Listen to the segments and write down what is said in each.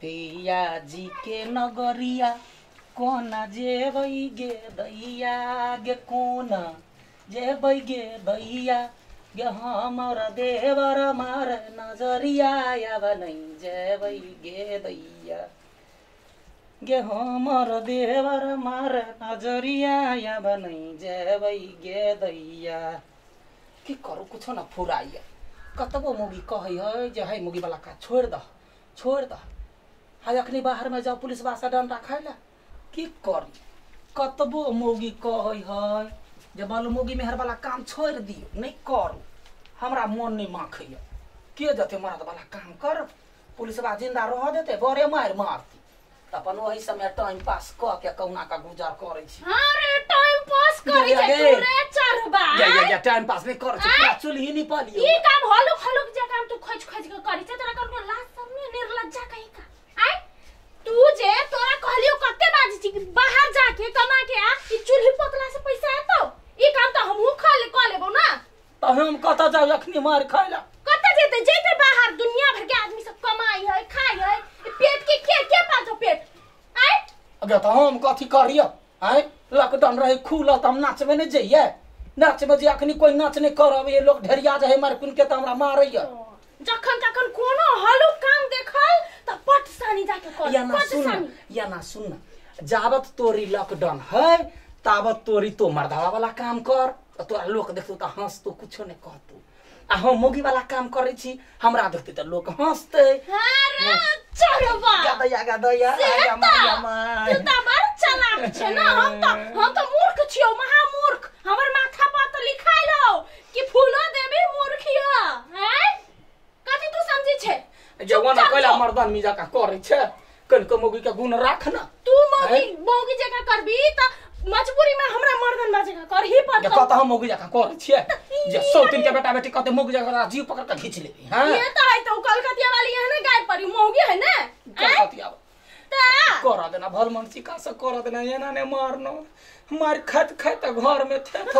पिया जी के नगरिया कोना जेबै गे दैया गे कोना जेबै गे दैया गे हमर देवर मार नजरिया आब नै जेबै गे दैया गे हमर देवर मार नजरिया आब नै जेबै गे दैया। की करू कुछो न फुराइया। कतबो मौगी कहै है जे है मौगी वाला काज छोड़ि दह छोड़ि दह, हाय अखनी बाहर में जाओ पुलिस बासा डंडा खाइ ला। की करी कतबो मौगी कहै है जे बालू मौगी मेहर वाला काम छोड़ि दियौ नहीं करू, हमरा मन नहीं माखैया। के जते मरद वाला काम कर, पुलिसवा जिंदा रह देते बड़े मारि मारती। त अपन ओही समय टाइम पास क के कहुना का गुजर करै छी। अरे टाइम पास करै छै तू रे चरबा। या या या टाइम पास नहीं करै छी, पूरा चूल्ही निपलियो। ई काम हलुक हलुक जे काम तू खोज खोज के करै छै, तोरा कोनो लाज सब नै निर्लज्जा कहि का? आय तू जे तोरा कहलियो कते बाजी छी बाहर जाके कमा के आ, ई चूल्ही पोतला से पैसा एतौ? ई काम त हमहू खा ले क लेबौ ना। त हम कत जाउ अखनी मार खाइला? कत जेते जेते बाहर दुनिया भर के आदमी सब कमाई है खाई है, पेट के के के पाजो पेट। आय अगे त हम कथि करियो? आय लॉकडाउन रहे खुलल त हम नाचबे नै जइयै। नाचबे जे अखनी कोई नाच नै करब, ये लोग ढेरिया जे है मार कुन के त हमरा मारैया। जखन तखन कोनो हलुक काम देखल त पट सानी जाके कर। या ना सुन, या ना सुन, जाबत तोरी लॉकडाउन है ताबत तोरी तो मर्दावा वाला काम कर, तोरा लोक देखतौ त हंसतौ कुछो नै कहतौ। आ हम मौगी वाला काम करै छी, हमरा देखतै त लोक हंसतै। अरे चरबा गदैया गदैया आया माया my. तू त बड़ चालाक छै ना, हम त मूर्ख छियौ, महामूर्ख। हमर माथा पर त लिखाइल हौ कि फूलो देवी मूर्खिया हैं। कथि तू समझी छै? जवान कैला मर्दन मिजा का करै छै, कनको मौगी के गुण राख ना। तू मौगी मौगी जका करबी त मजबूरी में हमरा मर्दन में जका करही पड़तौ। कत हम मौगी जका करै छियै जे 100 दिन के बेटा बेटी कते मौगी जका जीव पकड़ के खींच लेबी। हां ये त है त कलकतिया वाली है ना, गाय परी मौगी है ना कलकतिया त कर देना भल मनसी का से कर देना, एना ने मारनो मार खात खात घर में थे थ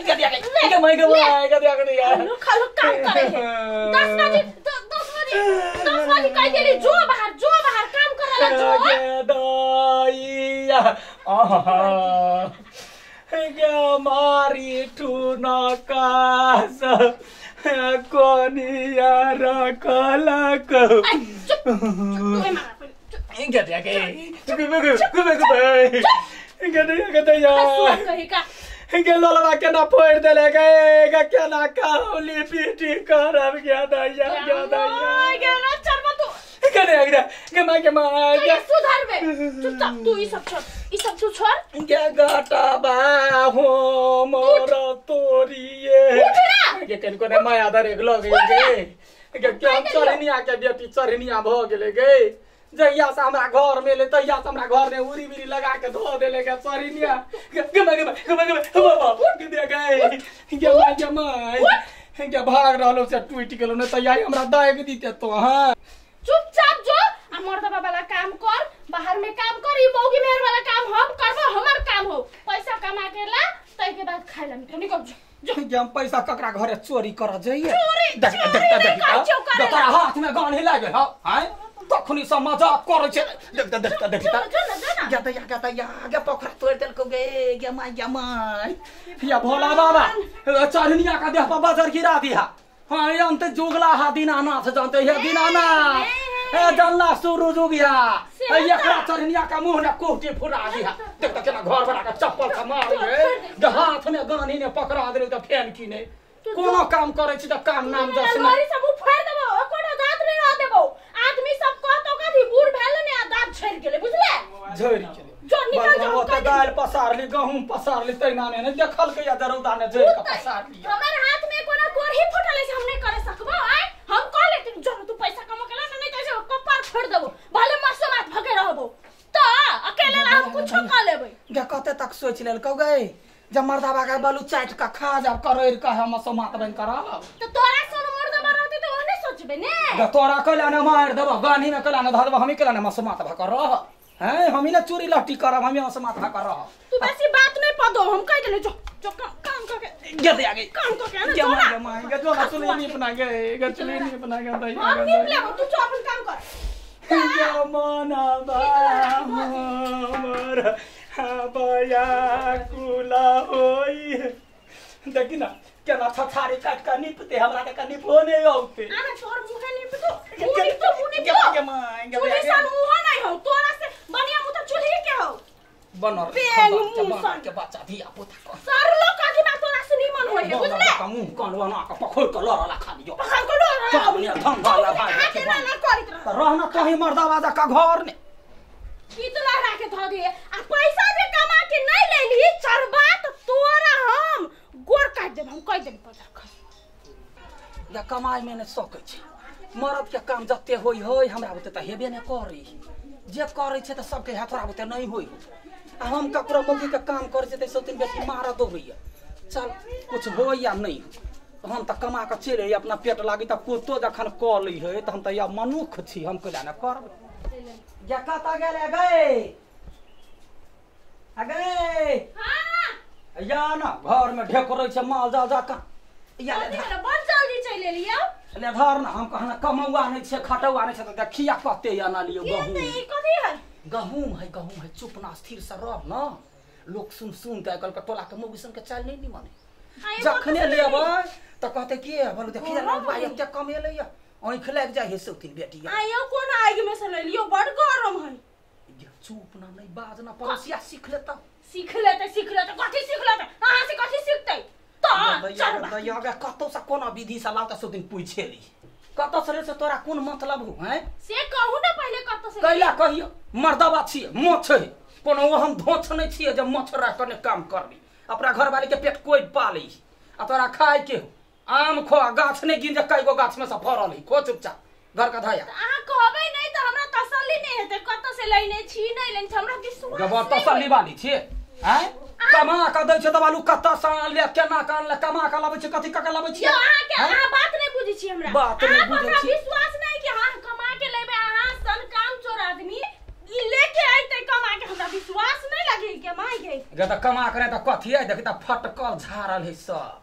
गदिया के my गे my गदिया के यार। हलुक हलुक काम करे है। 10 बजे 10 बजे 10 बजे कह देली जो बाहर काम करला जो गे दैया आहा गे मारी ठुना कास कोनिया रखलक। चुप तू मारा गदिया के गदिया गदिया कही का गे लोलवा केना फोड़ देले गे गे केना कहली पीटी करब गे दैया गे दैया गे ना चरबा तू गदिया गदिया गे my गे my गे सुधरबे। चुपचाप तू ई सब छोड़, ई सब तू छोड़। गे गटबा हो मोर तोरिए उठ ना गे कनको ने माया धरे गेलो गे गे के चरनिया के बेटी चरनिया भ गेले गे। जहिया से हमरा घर में ले तहिया से हमरा घर में उरी बिरी लगा के धो देले गे चरनिया गे गे गे गे गे गे गे गे my गे my गे भाग रहलो से टूट गेलो ने तहिया हमरा दाग दीते तो। हां चुपचाप जो आ मर्दबा वाला काम कर, बाहर में काम कर, ई मौगी मेहर वाला काम हम करबो, हमर काम हो। पैसा कमा के ला तई के बाद खाइ ला निकल जो। जो हम पैसा ककरा घरे चोरी कर जइए? देख देख देख तोरा हाथ में गान हिला गेल हौ। हां तखनी से मजाक करै छै। देख देख देख देख गे दैया गे दैया गे पोखरा तोड़ देलको गे गे my गे my. या भोला बाबा चरनिया का देह पर बाजार गिरा दिया। हां अंत जोगला हा दीनानाथ जानते हे दीनानाथ ए जानला सूरज उगिया एकरा चरनिया का मुंह ने कोटी फुरा दिया। देख त केना घर बना के चप्पल से मार गे हाथ में गानी ने पकड़ा देले त फैन की ने कोनो काम करै छी त काम नाम जस ने लोरी सब फाड़ देबो, एकोटा दांत नै रह देबो। आदमी सब कहतो कथि बूढ़ भेल ने आ दांत झड़ि गेलै बुझले, झड़ि गेलै। जो निकल जो त दाल पसारली गहूं पसारली तैना ने देखल के या दरौदा ने झड़ि के पसारली। हमर हाथ में कोनो कोरही फुटल से हम नै करे सकबो। आय हम कह लेती जो तू पैसा कमा के ला नै त कपार फोड़ देबो, भले मसो मात भके रहबो त अकेले ला हम कुछो क लेबै। गे कते तक सोच लेल कौ गए जब मर्दाबा के बालू चाट के खा जा करैर के हम समात बन करब त तोरा सोन मर्दाबा रहते त ओहने सोचबे ने। गे तोरा कैला ने मार देबो, गानी में कैला ने धर देबो, हमी कैला ने मसमात भ कर रह हैं, हमी ने चोरी लहटी करब, हमी मसमात भ कर रह। तू बेसी बात नै पदो, हम कह देले जो जो काम कर के गे दे आगे काम कर के ना गे my गे my गे जो ना चुली नहीं बना गे गे चुली नहीं बना गे हम नीप लेबो, तू जो अपन काम कर। मनबा हमर बया कुला होई। देखी ना केना छछारी काट के निपते हमरा के निपो नहीं औते। आना तोर मुहे निपतो मुह निपतो मुह निपतो चूल्ही सन मुह नहीं हो तोरा से बढ़िया मुह त चूल्ही के हो बनर पेंग के बच्चा धिया पुता को सर लोग काजी ना तोरा से निमन होय है बुझले मुंह कान बना के पखोड़ के लड़ला खाली जो पखोड़ के लड़ला सब ने धन वाला भाई के ना ना करित रह रहना कहीं मर्दावा का घर ने की तो लहरा के धऽ दे आ पैसा जे कमा के नहीं लेली चरबा त तोरा हम गोर काट देब हम कह देब पता कर या कमाई में ने सकै छै मर्द के काम जते होई होई हमरा बुते त हेबे ने करी जे करै छै त सबके हाथरा बुते नहीं होई आ हम ककरो मौगी के काम कर जेतै सौतीन बेटी मार दो होइया चल कुछ हो या नहीं हम त कमा के चलि अपना पेट लागी त कुत्तो जखन क लै है त हम त या मनुख छी हम कैला ने करब। या कत गेले गए आ गए हां या ना घर में ढेकरै छै माल जाल जका या ले बड़ जल्दी चलि एलियौ ले धर ना हम कहना कमौआ नहीं छै खटौआ नहीं छै त देखिया कते या ना लियो गहूम ई कथी है गहूम है गहूम है चुप ना स्थिर से रह ना लोग सुन सुन के आजकल के टोला के मौगी सन के चाल नहीं निमन जखने लेबै त कहते के बोलू देखिया ना भाई एते कमेलै या आँख लागि जाइ है सौतीन बेटी आयो कोन आगि में से लेलियो बड़ गरम है चुप ना नहीं बाज ना पड़ोसिया सीख लेता सीख लेते सीख लेते कथी सीख लेते अहाँ से कथी सीखते त चल दैया कतौ से कोना विधि से लाउ त सौतीन पूछे ली कतौ से से तोरा कोन मतलब हो हैं से कहू ना पहले कतौ से कैला कहियो मर्दवा छियै मोछ है कोनो हम धोछ नहीं छियै जे मोछ राख के काम करबी अपना घरवाली के पेट कोई पाली आ तोरा खाय के हो आम खो गाछ नहीं गिन जे कई गो गाछ में से फरल है खो चुपचाप घर का धाया अहाँ कहबै नहीं त हमरा तसल्ली नहीं हेतै कतौ से लैने छी नहीं लैने छी हमरा विश्वास जबर तसल्ली वाली छियै हैं कमा के दै छै त बालू कतौ से आनले केना के आनले कमा के लाबै छै कथी क के लाबै छै यौ अहाँ के अहाँ बात नहीं बुझै छी हमरा बात नहीं बुझै छी विश्वास नहीं कि हां कमा के लेबै अहाँ सन काम चोर आदमी ई लेके आइते कमा के हमरा विश्वास नहीं लगे के माय गे गे त कमा के त कथी है देखी त फटकल झारल है सब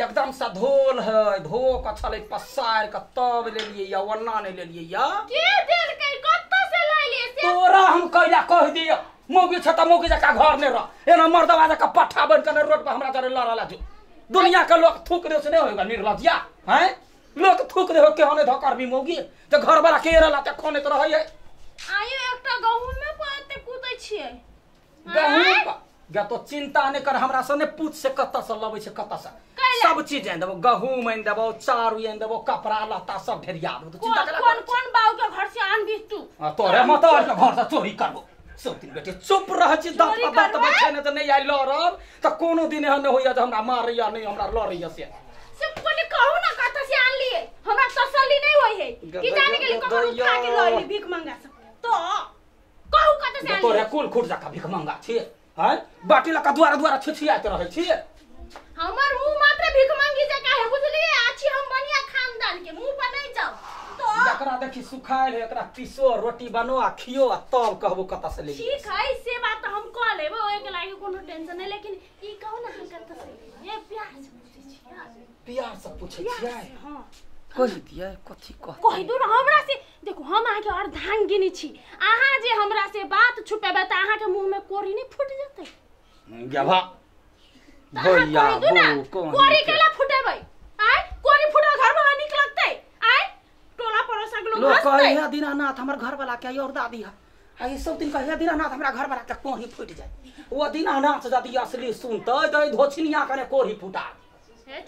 एकदम से धोल है धो के छलै पसार के तब लेलियै या ओना नहीं लेलियै या के देलकै कतौ से लैलियै से तोरा हम कैला कह दियो मौगी छ त मौगी जका घर ने रह एना मर्दवा जका पट्ठा बन के रोड पर हमरा जरे लड़ला जो दुनिया के लोग थूक दे से नहीं होगा निर्लज्जिया हैं लोग थूक दे हो के हने धकर भी मौगी त घर वाला के रहला त खोने त रहै आयो एकटा गहूम में पते कूदै छियै गहूम गा तो चिंता नहीं कर हमरा से ने पूछ से कत से लबै छै कत से सब चीज आनि देबो गहूम आनि देबो चारू आनि देबो कपड़ा लत्ता सब ढेरिया देबो चिंता करा कोन कोन बाऊ के घर से आनबी तू तोरे मत के घर से चोरी करबो सौतीन बेटी चुप रह छी दांत पर दांत बैठे ने त नहीं आई लड़ब त कोनो दिन एहन नहीं होइया जे हमरा मारैया नहीं हमरा लड़ैया से पहिले कहू ना कत से आनलिए हमरा तसल्ली नहीं होई है कि जाने के लिए ककरो उठा के लइली भीख मंगा से तो कहू कत से आनलिए तोरे कुल खुट जका भीख मंगा छी हैं बाटी लका दुआरा दुआरा छिछियाइत रहै छी हमर मुंह मात्र भीख मंगी जका है बुझलिए आछी हम बढ़िया खानदान के मुंह पर नहीं जाओ तो एकरा देखी सुखायल है एकरा पीसो रोटी बनो आ खियो आ तब कहबो कत से ले ठीक है से बात हम कह लेबो ओइ के लागी कोनो टेंशन नहीं लेकिन ई कहू ना हम कत से ये प्यार से पूछै छी प्यार से पूछै छियै हां कहि दियै कथी कह कहि दू हमरा से देखो हम अहाँ के अर्धांगिनी छी अहाँ जे हमरा से बात छुपेबै त अहाँ के मुंह में कोरी नहीं फूट जेतै गभा भैया बो कोरी केला फुटेबै आय कोरी फुटल घर वाला निक लगतै आय टोला पड़ोसा के लोग लोग कहै है दीनानाथ हमर घर वाला के और दादी है आ ई सब दिन कहै दीनानाथ हमरा घर वाला के कोरी फूट जाय ओ दीनानाथ दादी असली सुनतै त धोछिनिया कने कोरी फुटा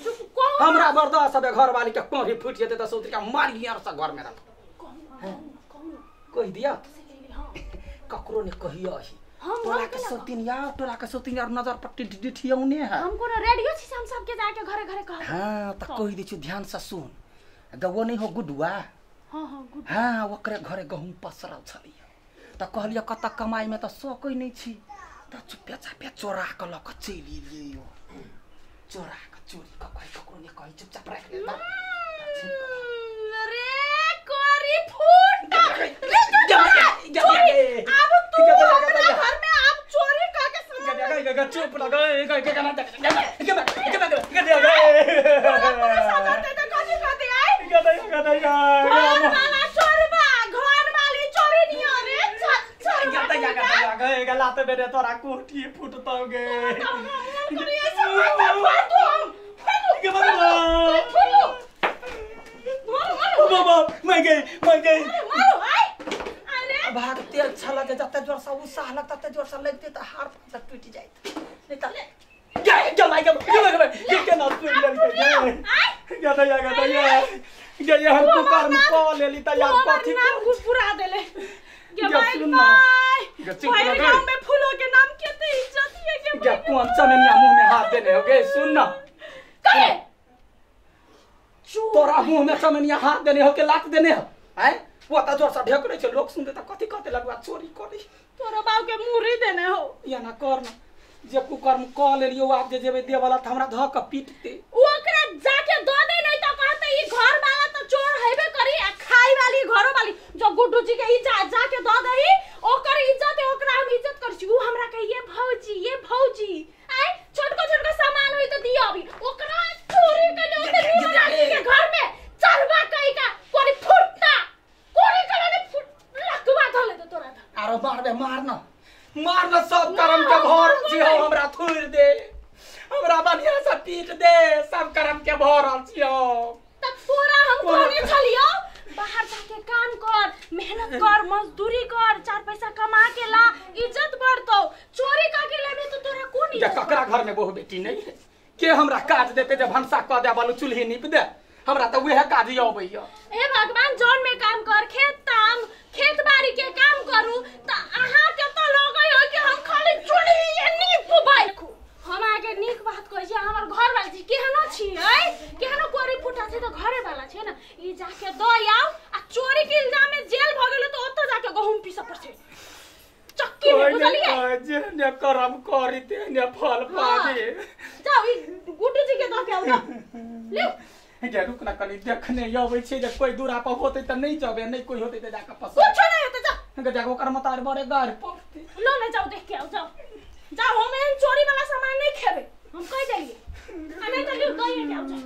चुप कहू हमरा बर्दाश्त है घर वाली के कोरी फूट जेतै त सौतरी के मारिए और से घर में रख कहि दिया ककरो ने कहियो ही टोला के सौतीन यार टोला के सौतीन यार नजर पर डिठियौने है हम कोनो रेडियो छी हम सबके जाके घरे घरे कहब हां त कहि दै छी ध्यान से सुन गवो नहीं हो गुडुआ हां हां गुड हां ओकरे घरे गहूम पसरल छलिए त कहलिए कत कमाई में त सकै नहीं छी त चुपे चापे चोरा के ल के चलि एलियै चोरा के चोरी क कहि ककरो ने कहि चुपचाप राख ले त अरे कोरी फूट अब तू हमरा घर में आप चोरी करके सामान चुप लगा घर वाला चोरबा घर वाली चोरी नियर दैया गए गला ते बेरे तोरा कोठी फुटतौ गे करी ऐसे माथा फाड़ दू हम गे बाबा मारो मारो बाबा मैं गई मैं गई मारो आय अरे भागते अच्छा लगे जते जोर से उत्साह लगता तते जोर से लगते त हार पांच टूट जाइत नहीं त गे गे my गे गे गे गे के ना टूट जाइत गे दैया गे दैया गे ये हम कुकर में क लेली त यार कथी नाम पूरा देले गे भाई भाई गांव में फूलों के नाम केते इज्जत है के गे कौन सा ने मुंह में हाथ देने हो गे सुन ना कहे तोरा मुंह में चमेनिया हाथ देने हो के लात देने हो हैं वो त जोर से ढेकरे छै लोग सुनते त कथि कहते लगवा चोरी करी तोरा बाप के मुरी देने हो या ना कर ना जे कुकर में क लेलियो आप जे जेबे दे वाला त हमरा ध के पीटते ओकरा जाके the they नहीं त कहते ई घर वाला त चोर हेबे करी आ खाई वाली घरो वाली जो गुड्डू जी के ई जा जाके the दही ओकर इज्जत है ओकरा हम इज्जत कर छी उ हमरा कहे ये भौजी आय छोटको छोटको सामान होई त दियो अभी ओकरा चोरी कइले ओते निमन आदमी के घर में चलबा कहि का कोरी फुटता कोरी कइले फुट लकवा धले त तोरा त आरो मारबे मारना मारना सब करम के भर छी हो हमरा थुर दे हमरा बढ़िया से पीट दे सब करम के भरल छी हो त तोरा हम कहने छलियो बाहर जाके काम कर मेहनत कर मजदूरी कर चार पैसा कमा के ला इज्जत बढ़तो चोरी करके लेबे तो तोरा कोन इज्जत ककरा घर में बहु बेटी नहीं है के हमरा काज देते जे भनसा क दे बालू चूल्ही नीप दे हमरा त उहे काज अबैया हे भगवान जोन में काम कर खेत ताम खेत बाड़ी के काम करू त अहा के त लगै हो कि हम खाली चूल्ही नीप बाइखू हम आगे नीक बात कहै छी हमर घर वाला छी केहनो छी है केहनो कोरी फुटा छै त घरे वाला छै न ई जाके the आउ आ चोरी के इल्जाम में जेल भ गेलो त ओत जाके गहुम पीस पड़तै चक्की में बुझलियै जे ने करम करी ते ने फल पाबी जाउ ई गुड्डू जी के the के आउ न लिउ गे रुक ना कनी देखने अबै छै जे कोई दूरा पर होतै त नहीं जबे नहीं कोई होतै त जाके पसंद कुछो नहीं होतै जा गे जाके ओकर मतार बड़े गार पड़तै लो न जाउ देख के आउ जाउ जाओ हम एहन चोरी वाला सामान नहीं खेबे हम कह देलिए आ नहीं त लिउ दइए के आउ जाउ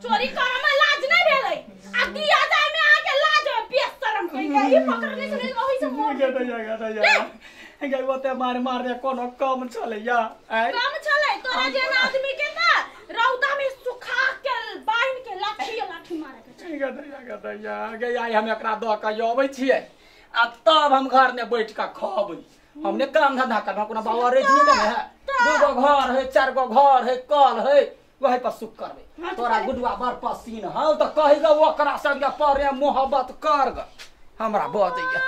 चोरी करे में लाज नहीं भेलै आ दिया जाय में आके लाज बेशरम कहि के ई पकड़ने से ओहि से मोर गे दैया गे दैया गे ओते मार मार रे कोनो कम छलैया आय कम छलै तोरा जेन आदमी के त रौदा में सुखा के बांध के लाठी लाठी मारे के छै गे दैया गे दैया गे आइ हम एकरा the के अबै छियै आ तब हम घर में बैठ के खबै हमने काम धंधा करना कोनो बाबा रे नहीं है दू गो घर है चार गो घर है कल है वही पर सुख करबे तोरा गुडुआ बड़ पसीन हौ त कहि ग ओकरा संगे प्रेम मोहब्बत कर ग हमरा बजैया।